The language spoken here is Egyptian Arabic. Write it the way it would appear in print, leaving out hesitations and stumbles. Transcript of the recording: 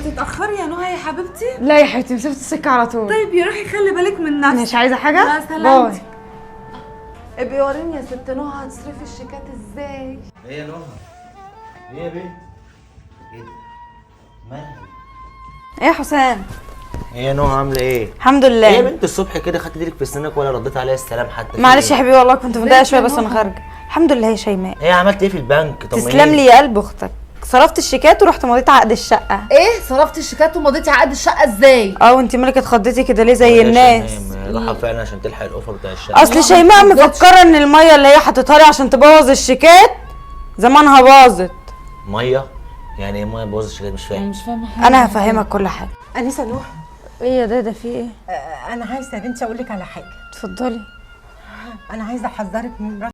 هتتاخري يا نهى يا حبيبتي؟ لا يا حبيبتي، مسافة السكة على طول. طيب يا روحي خلي بالك من نفسك. مش عايزه حاجة؟ لا سلامتك. ابقي وريني يا ست نهى هتصرفي الشيكات ازاي. ايه يا نهى؟ ايه يا بنت؟ ايه ده؟ مالها؟ ايه يا حسام؟ ايه يا نهى عامله ايه؟ الحمد لله. ايه يا بنت الصبح كده خدت ايدك في سنانك ولا رديت عليا السلام حتى؟ معلش يا حبيبي والله كنت متضايقة شوية بس انا خارجه. الحمد لله يا شيماء. ايه عملت ايه في البنك؟ طمنيني. تسلم لي يا قلب اختك، صرفت الشيكات ورحت مضيت عقد الشقة. ايه صرفت الشيكات ومضيتي عقد الشقة ازاي؟ اه وانت مالك اتخضيتي كده ليه زي الناس؟ راحة فعلا عشان تلحق ال offer بتاع الشقة. اصل شيماء مفكرة ان المية اللي هي حطيتها لي عشان تبوظ الشيكات زمانها باظت. مية؟ يعني ايه مية بوظت الشيكات؟ مش فاهم. مش فاهمه حاجة. انا هفهمك كل حاجة. انسه نوح. ايه يا دادا في ايه؟ انا عايزه يا بنتي اقول لك على حاجة. اتفضلي. انا عايزه احذرك من مرات